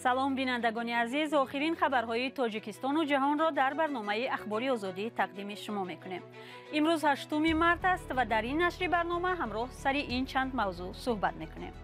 Салом, бинандагони азиз. Охирин хабарҳои Тоҷикистону ҷаҳонро дар барномаи Ахбори Озодӣ тақдими шумо мекунем. Имрӯз 8 март аст ва дар ин нашри барнома ҳамроҳ сари ин чанд мавзӯъ суҳбат мекунем.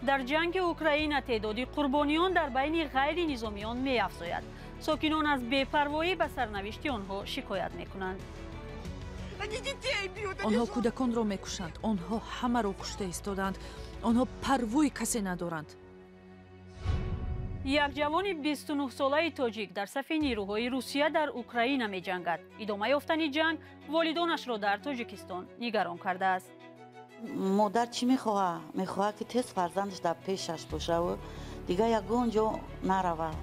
Дар ҷанги Украина теъдоди қурбониён дар байни ғайринизомиён меафзояд. Сокинон аз бепарвоӣ ба сарнавишти онҳо шикоят мекунанд. Онҳо кӯдаконро мекушанд, онҳо ҳамаро кушта истодаанд, онҳо парвои касе надоранд. Як ҷавони 29-солаи тоҷик дар сафи нерӯҳои Русия дар Украина меҷангад. Идома ёфтани ҷанг волидонашро дар Тоҷикистон нигарон кардааст. Модар чӣ мехоҳад? Мехоҳад, ки тез фарзандаш дар пешаш бошаву дигар ягон ҷо наравад.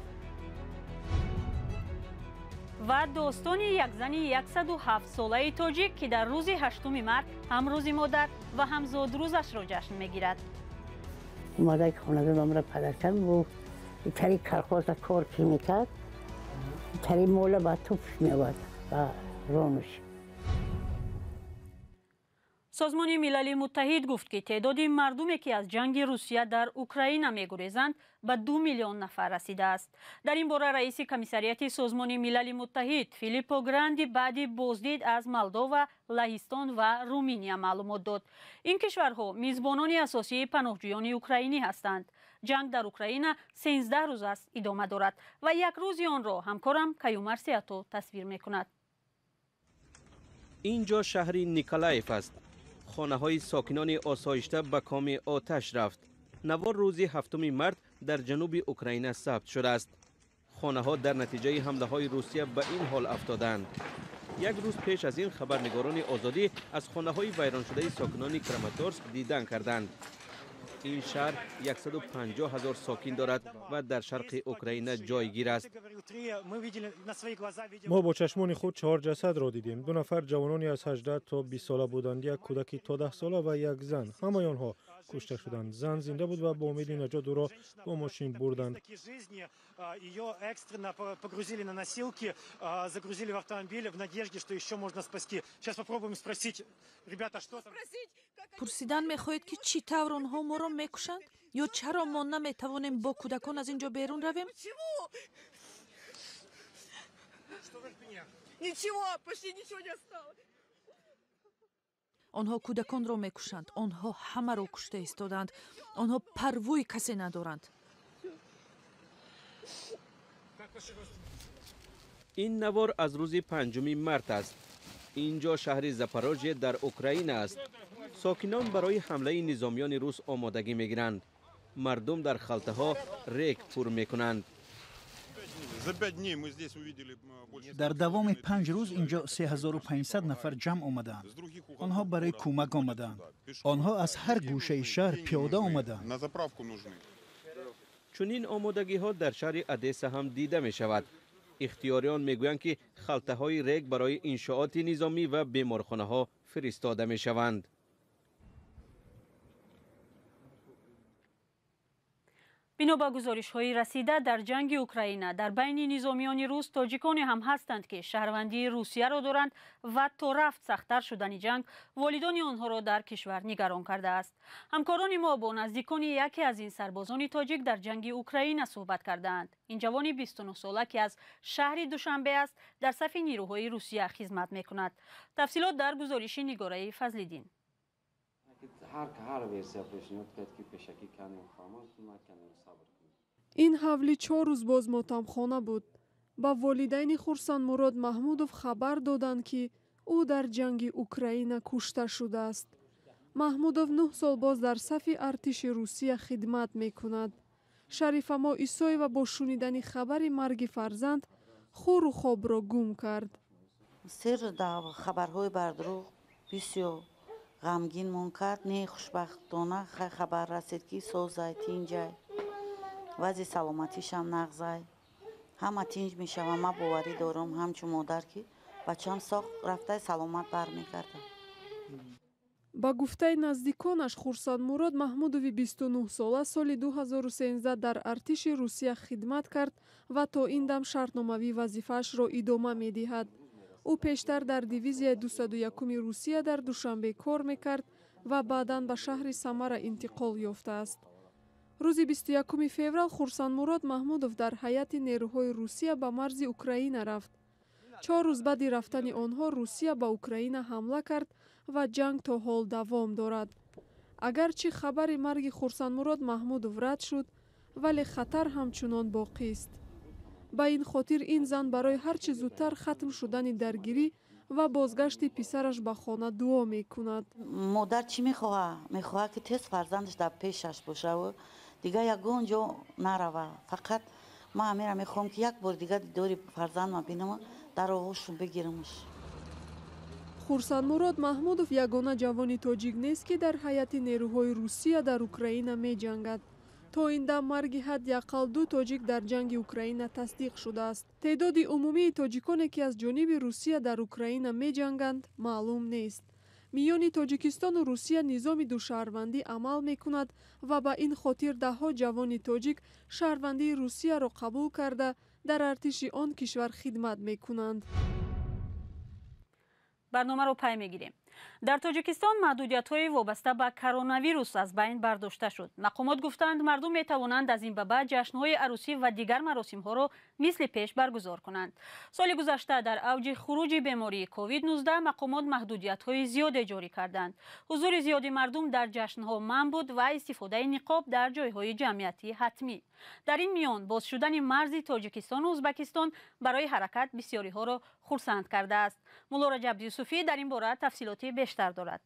Ва достони як зани 107-солаи тоҷик, ки дар рӯзи 8 март ҳам рӯзи модар ва ҳам зодрӯзашро ҷашн мегирад. Модар ки хонадон амра падаркам буд, тари колхоза кор ки мекард, тари мола ба тупш меовард ба ронуш. Созмони Милали Муттаҳид гуфт, ки теъдоди мардуме, ки аз ҷанги Русия дар Украина мегурезанд, ба 2 миллион нафар расидааст. Дар ин бора раиси комиссарияти Созмони Милали Муттаҳид Филиппо Гранди баъди боздид аз Молдова, Лаҳистон ва Руминия маълумот дод. Ин кишварҳо мизбонони асосии паноҳҷӯёни украинӣ ҳастанд. Ҷанг дар Украина 13 рӯз аст идома дорад ва як рӯзи онро ҳамкорам Каюмар Сиато тасвир мекунад. Ин ҷо шаҳри Николаев аст. Хонаҳои сокинони осоишта ба коми оташ рафт. Навор рӯзи 7 март дар ҷануби Украина сабт шудааст. Хонаҳо дар натиҷаи ҳамлаҳои Русия ба ин ҳол афтоданд. Як рӯз пеш аз ин хабарнигорони Озодӣ аз хонаҳои вайроншудаи сокинони Краматорск дидан карданд. Ин шаҳр 150 ҳазор сокин дорад ва дар шарқи Украина ҷойгир аст. Мо бо чашмони худ 4 ҷасадро дидем. 2 нафар ҷавонони аз 18 то 20 сола буданд, як кӯдаки то 10 сола ва як зан. Ҳамаи онҳо кушта шуданд. Зан зинда буд ва бо умеди наҷот ӯро бо мошин бурданд. Пурсидан мехоҳед, ки чӣ тавр онҳо моро мекушанд ё чаро мо наметавонем бо кӯдакон аз ин ҷо берун равем? Онҳо кӯдаконро мекушанд, онҳо ҳамаро кушта истодаанд, онҳо парвои касе надоранд. Ин навор аз рӯзи 5 март аст. Ин ҷо шаҳри Запорожье дар Украина аст. Сокинон барои ҳамлаи низомиёни рус омодагӣ мегиранд. Мардум дар халтаҳо рег пур мекунанд. Дар давоми 5 рӯз инҷо 3500 нафар ҷамъ омадаанд. Онҳо барои кӯмак омадаанд. Онҳо аз ҳар гӯшаи шаҳр пиёда омадаанд. Чунин омодагиҳо дар шаҳри Одесса ҳам дида мешавад. Ихтиёриён мегӯянд, ки халтаҳои рег барои иншооти низомӣ ва беморхонаҳо фиристода мешаванд. Бино ба гузоришҳои расида, дар ҷанги Украина дар байни низомиёни рус тоҷиконе ҳам ҳастанд, ки шаҳрвандии Русияро доранд ва то рафт сахттар шудани ҷанг волидони онҳоро дар кишвар нигарон кардааст. Ҳамкорони мо бо наздикони яке аз ин сарбозони тоҷик дар ҷанги Украина суҳбат кардаанд. Ин ҷавони 29-сола, ки аз шаҳри Душанбе аст, дар сафи нерӯҳои Русия хизмат мекунад. Тафсилот дар гузориши Нигораи Фазлиддин. Ин ҳавли 4 рӯз боз мотамхона буд. Ба волидайни Хурсандмурод Маҳмудов хабар доданд, ки ӯ дар ҷанги Украина кушта шудааст. Маҳмудов 9 сол боз дар сафи артиши Русия хидмат мекунад. Шарифамо Исоева бо шунидани хабари марги фарзанд хӯру хобро гум кард. Се рӯз дар хабарҳои бардурӯғ бисёр ғамгин мон кард. Не, хушбахтона хабар расид, ки созай, тинҷай, вазъи саломатишам нағзай, ҳама тинҷ мешавам. Ман боварӣ дорам ҳамчун модар, ки бачам соқ рафтай саломат бармегардад. Ба гуфтаи наздиконаш, Хурсандмурод Маҳмудови 29-сола соли 2013 дар артиши Русия хидмат кард ва то ин дам шартномавӣ вазифаашро идома медиҳад. Ӯ пештар дар дивизияи 201-уми Русия дар Душанбе кор мекард ва баъдан ба шаҳри Самара интиқол ёфтааст. Рӯзи 21 феврал Хурсандмурод Маҳмудов дар ҳайати нерӯҳои Русия ба марзи Украина рафт. 4 рӯз баъди рафтани онҳо Русия ба Украина ҳамла кард ва ҷанг то ҳол давом дорад. Агарчи хабари марги Хурсандмурод Маҳмудов рад шуд, вале хатар ҳамчунон боқист. Ба ин хотир ин зан барои ҳар чӣ зудтар хатм шудани даргирӣ ва бозгашти писараш ба хона дуо мекунад. Модар чӣ мехоҳад? Мехоҳад, ки тез фарзандаш дар пешаш бошаву дигар ягон ҷо нарава. Фақат ман ҳамира мехоҳам, ки як бор дигар дидори фарзандма бинам, дар оғӯшум бигирамш. Хурсандмурод Маҳмудов ягона ҷавони тоҷик нест, ки дар ҳайати нерӯҳои Русия дар Украина меҷангад. То ин дам марги ҳадди ақал 2 тоҷик дар ҷанги Украина тасдиқ шудааст. Теъдоди умумии тоҷиконе, ки аз ҷониби Русия дар Украина меҷанганд, маълум нест. Миёни Тоҷикистону Русия низоми душаҳрвандӣ амал мекунад ва ба ин хотир даҳҳо ҷавони тоҷик шаҳрвандии Русияро қабул карда дар артиши он кишвар хидмат мекунанд. Барномаро пай мегирем. Дар Тоҷикистон маҳдудиятҳои вобаста ба коронавирус аз байн бардошта шуд. Мақомот гуфтанд, мардум метавонанд аз ин ба баъд ҷашнҳои арӯсӣ ва дигар маросимҳоро мисли пеш баргузор кунанд. Соли гузашта дар авҷи хуруҷи бемории COVID-19 мақомот маҳдудиятҳои зиёде ҷорӣ карданд. Ҳузури зиёди мардум дар ҷашнҳо манъ буд ва истифодаи ниқоб дар ҷойҳои ҷамъиятӣ ҳатмӣ. Дар ин миён боз шудани марзи Тоҷикистону Ӯзбекистон барои ҳаракат бисёриҳоро хурсанд кардааст. Мулло Раҷаб Юсуфӣ дар ин бора тафсилоти бештар дорад.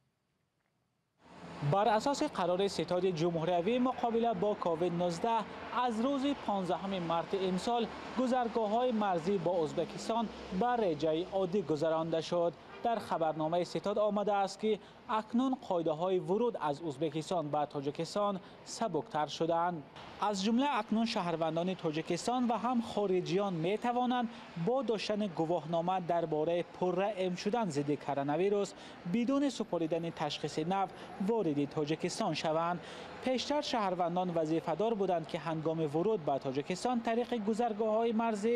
Бар асоси қарори Ситоди ҷумҳуриявии муқобила бо COVID-19 аз рӯзи 15 марти имсол гузаргоҳҳои марзӣ бо Ӯзбекистон ба реҷаи оддӣ гузаронда шуд. Дар хабарномаи ситод омадааст, ки акнун қоидаҳои вуруд аз Ӯзбекистон ба Тоҷикистон сабуктар шудаанд. Аз ҷумла акнун шаҳрвандони Тоҷикистон ва ҳам хориҷиён метавонанд бо доштани гувоҳнома дар бораи пурра эм шудан зидди коронавирус бидуни супоридани ташхиси нав вориди Тоҷикистон шаванд. Пештар шаҳрвандон вазифадор буданд, ки ҳангоми вуруд ба Тоҷикистон тариқи гузаргоҳҳои марзӣ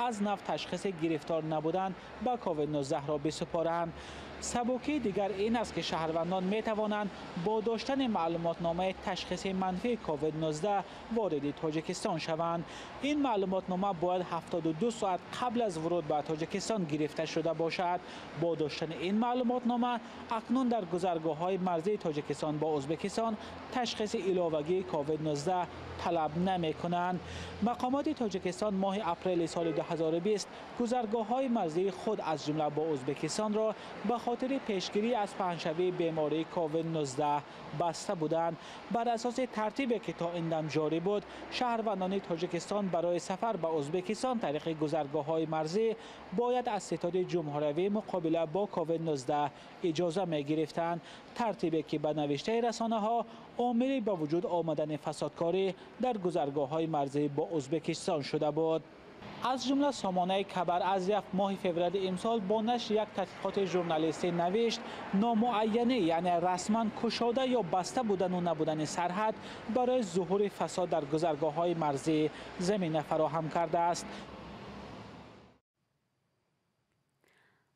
аз нав ташхиси гирифтор набудан ба COVID-19 ро бисупоранд. Сабукии дигар ин аст, ки шаҳрвандон метавонанд бо доштани маълумотномаи ташхиси манфии COVID-19 вориди Тоҷикистон шаванд. Ин маълумотнома бояд 72 соат қабл аз вуруд ба Тоҷикистон гирифта шуда бошад. Бо доштани ин маълумотнома акнун дар гузаргоҳҳои марзии Тоҷикистон бо Ӯзбекистон ташхиси иловагии COVID-19 талаб намекунанд. Мақомоти Тоҷикистон моҳи апрели соли 2020 гузаргоҳҳои марзии худ аз ҷумла бо Ӯзбекистонро ба хотири пешгирӣ аз паҳншавии бемории COVID-19 баста буданд. Бар асоси тартибе ки то ин дам ҷорӣ буд, шаҳрвандони Тоҷикистон барои сафар ба Ӯзбекистон тариқи гузаргоҳҳои марзӣ бояд аз Ситоди ҷумҳуриявии муқобила бо COVID-19 иҷоза мегирифтанд. Тартибе ки ба навиштаи расонаҳо омили ба вуҷуд омадани фасодкорӣ дар гузаргоҳҳои марзӣ бо Ӯзбекистон шуда буд. Аз ҷумла сомонаи Кабар Азия моҳи феврали имсол бо нашри як тадқиқоти журналистӣ навишт, номуайянӣ, яъне расман кушода ё баста будану набудани сарҳад барои зуҳури фасод дар гузаргоҳҳои марзӣ замина фароҳам кардааст.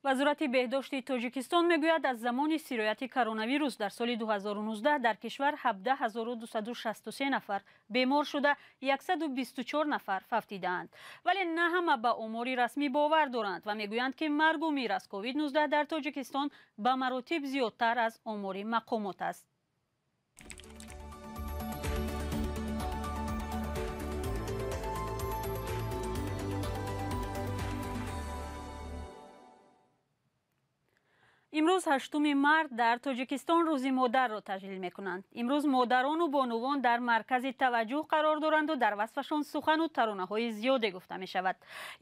Вазорати беҳдошти Тоҷикистон мегӯяд, аз замони сирояти коронавирус дар соли 2019 дар кишвар 17263 нафар бемор шуда, 124 нафар фавтидаанд. Вале на ҳама ба омори расмӣ бовар доранд ва мегӯянд, ки маргу мир аз COVID-19 дар Тоҷикистон ба маротиб зиёдтар аз омори мақомот аст. Имрӯз 8 март дар Тоҷикистон рӯзи модарро таҷлил мекунанд. Имрӯз модарону бонувон дар маркази таваҷҷӯҳ қарор доранду дар васфашон сухану таронаҳои зиёде гуфта мешавад.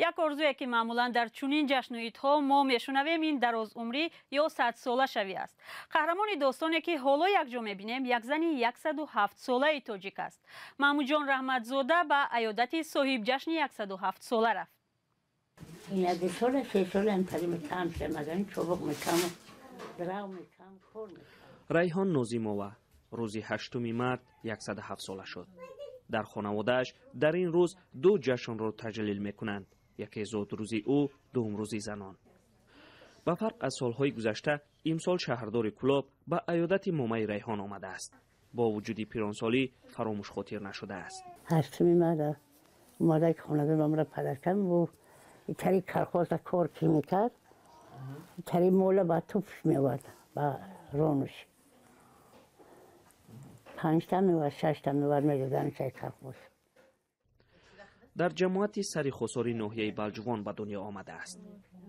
Як орзуе ки маъмулан дар чунин ҷашну идҳо мо мешунавем, ин дарозумрӣ ё садсолашавӣ аст. Қаҳрамони достоне ки ҳоло якҷо мебинем, як зани 107-солаи тоҷик аст. Маҳмудҷон Раҳматзода ба аёдати соҳибҷашни 107-сола рафт. Райҳон Нозимова рӯзи 8 март 107 сола шуд. Дар хонаводааш дар ин рӯз ду ҷашнро таҷлил мекунанд: яке зодрӯзи ӯ, дуюм рӯзи занон. Ба фарқ аз солҳои гузашта, имсол шаҳрдори Кӯлоб ба аёдати момаи Райҳон омадааст. Бо вуҷуди пиронсолӣ фаромӯшхотир нашудааст. Ҳаштуми март омада хонадон ба падаркам тари колхоза кор ки мекард, тари мола ба тупш меовард, ба ронуш. 5 та меовард, 6 та меовард, медодан чай колхоз. Дар ҷамоати Сари Хосори ноҳияи Балҷувон ба дунё омадааст.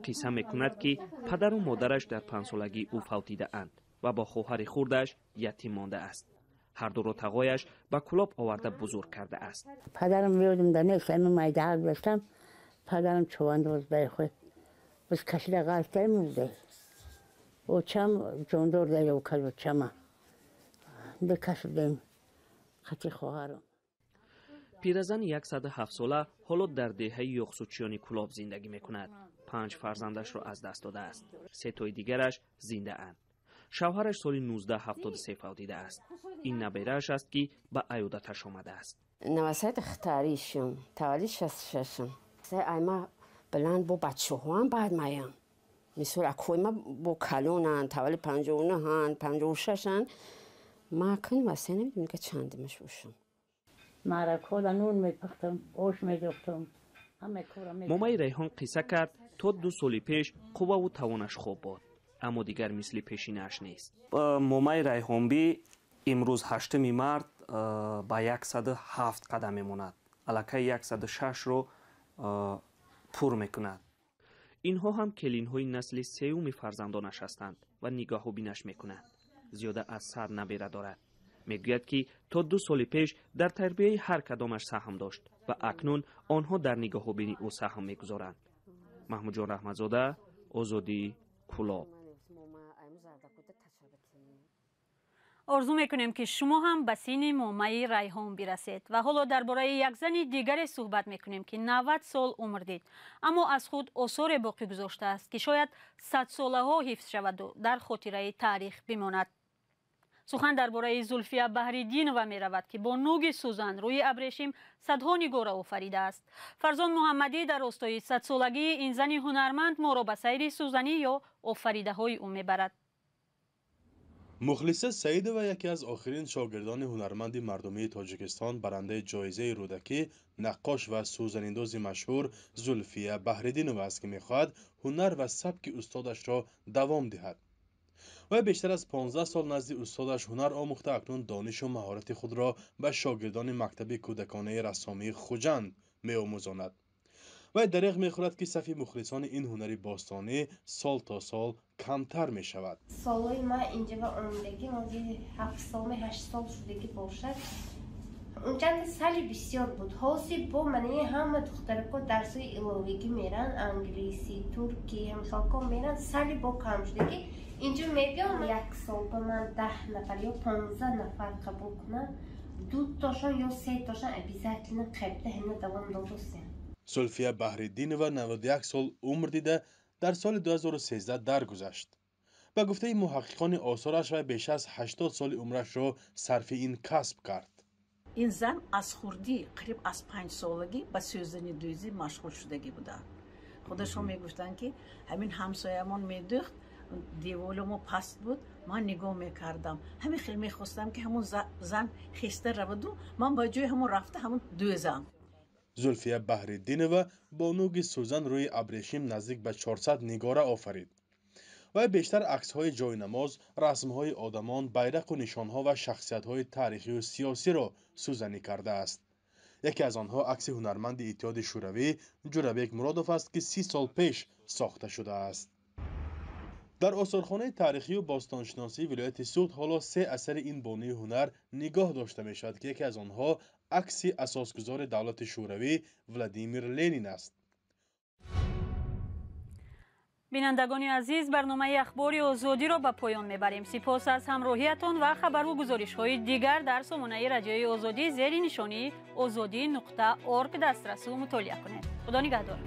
Қисса мекунад, ки падару модараш дар 5-солагӣ ӯ фавтидаанд ва бо хоҳари хурдаш ятим мондааст. Ҳардуро тағояш ба Кулоб оварда бузург кардааст. Падарам ёдам да нест, ами майдаҳак доштам. Падарам чувандоз дай худ биз кашида ғалтай мурдай. Очам ҷондор дай окал очама. Бикашидем қати хоҳарам. Пиразани 107-сола ҳоло дар деҳаи Ёқсучиёни Кулоб зиндагӣ мекунад. Панҷ фарзандашро аз даст додааст, сетои дигараш зиндаанд. Шавҳараш соли 1973 фавтидааст. Ин наберааш аст, ки ба аёдаташ омадааст. Навасаи духтаришам, таваллуд 66-м. Айма баланд бо бачаҳоам, баъд маям. Мисол, акои ма бо калонанд, таваллуд 59-анд, 56-анд. Ма кун васе намедонам, ка чандимаш бошам. Маъракҳода нун мепухтам, ош медохтам. Момаи Райҳон қисса кард, то 2 соли пеш қувваву тавонаш хуб буд, аммо дигар мисли пешинааш нест. Момаи Райҳонбӣ имрӯз, 8-уми март, ба 107 қадам мемонад, аллакай 106-ро пур мекунад. Инҳо ҳам келинҳои насли сеюми фарзандонаш ҳастанд ва нигоҳубинаш мекунанд. Зиёда аз 100 набера дорад. Мегӯяд, ки то 2 соли пеш дар тарбияи ҳар кадомаш саҳм дошт ва акнун онҳо дар нигоҳубини ӯ саҳм мегузоранд. Маҳмудҷон Раҳматзода, Озодӣ, Кулоб. Орзу мекунем, ки шумо ҳам ба синни момаи Райҳон бирасед. Ва ҳоло дар бораи як зани дигаре суҳбат мекунем, ки 90 сол умр дид, аммо аз худ осоре боқӣ гузоштааст, ки шояд садсолаҳо ҳифз шаваду дар хотираи таърих бимонад. Сухан дар бораи Зулфия Баҳриддинова меравад, ки бо нуги сӯзан рӯи абрешим садҳо нигора офаридааст. Фарзон Муҳаммадӣ дар остои садсолагии ин зани ҳунарманд моро ба сайри сӯзанӣ ё офаридаҳои ӯ мебарад. Мухлиса Саидова яке аз охирин шогирдони ҳунарманди мардумии Тоҷикистон, барандаи ҷоизаи Рӯдакӣ, наққош ва сӯзаниндози машҳур Зулфия Баҳриддинова аст, ки мехоҳад ҳунар ва сабки устодашро давом диҳад. Вай бештар аз 15 сол назди устодаш ҳунар омӯхта, акнун донишу маҳорати худро ба шогирдони мактаби кӯдаконаи рассомии Хуҷанд меомӯзонад. Вай дареғ мехӯрад, ки сафи мухлисони ин ҳунари бостонӣ сол то сол камтар мешавад. Солҳои ман инҷа ба омадагӣ ҳозир 7 солме, 8 сол шудагӣ бошад. Унчанда сали бисёр буд. Ҳозир бо манаи ҳама духтарако дарсҳои иловагӣ меранд, англисӣ, туркӣ, ҳамхелко меранд, сали бо кам шудагӣ. Инҷо мебиём, як сол ба ман 10 нафар ё 15 нафар қабул кунам, дутошон ё сетошон обязательно қабда ҳамина давом додостем. Зулфия Баҳриддинова 91 сол умр дида, дар соли 2013 даргузашт. Ба гуфтаи муҳаққиқони осораш, вай беш аз 80 соли умрашро сарфи ин касб кард. Ин зан аз хурдӣ, қариб аз 5-солагӣ, ба сӯзанидӯзӣ машғул шудагӣ буданд. Худашон мегуфтанд, ки ҳамин ҳамсоямон медӯхт, деволи мо паст буд, ман нигоҳ мекардам, ҳамин хел мехостам, ки ҳамон зан хеста раваду ман ба ҷои ҳамон рафта ҳамон дӯзам. Зулфия Баҳриддинова бо нуги сӯзан рӯи абрешим наздик ба 400 нигора офарид. Вай бештар аксҳои ҷойнамоз, расмҳои одамон, байрақу нишонҳо ва шахсиятҳои таърихию сиёсиро сӯзанӣ кардааст. Яке аз онҳо акси ҳунарманди Иттиҳоди Шӯравӣ Ҷурабек Муродов аст, ки 30 сол пеш сохта шудааст. Дар осорхонаи таърихию бостоншиносии вилояти Суғд ҳоло се асари ин бонуи ҳунар нигоҳ дошта мешавад, ки яке аз онҳо акси асосгузори давлати Шӯравӣ Владимир Ленин аст. Бинандагони азиз, барномаи Ахбори Озодиро ба поён мебарем. Сипос аз ҳамроҳиятон ва хабару гузоришҳои дигар дар сомонаи Радиои Озодӣ зери нишонии ozodi.org дастрасу мутолиа кунед. Худо нигаҳдор.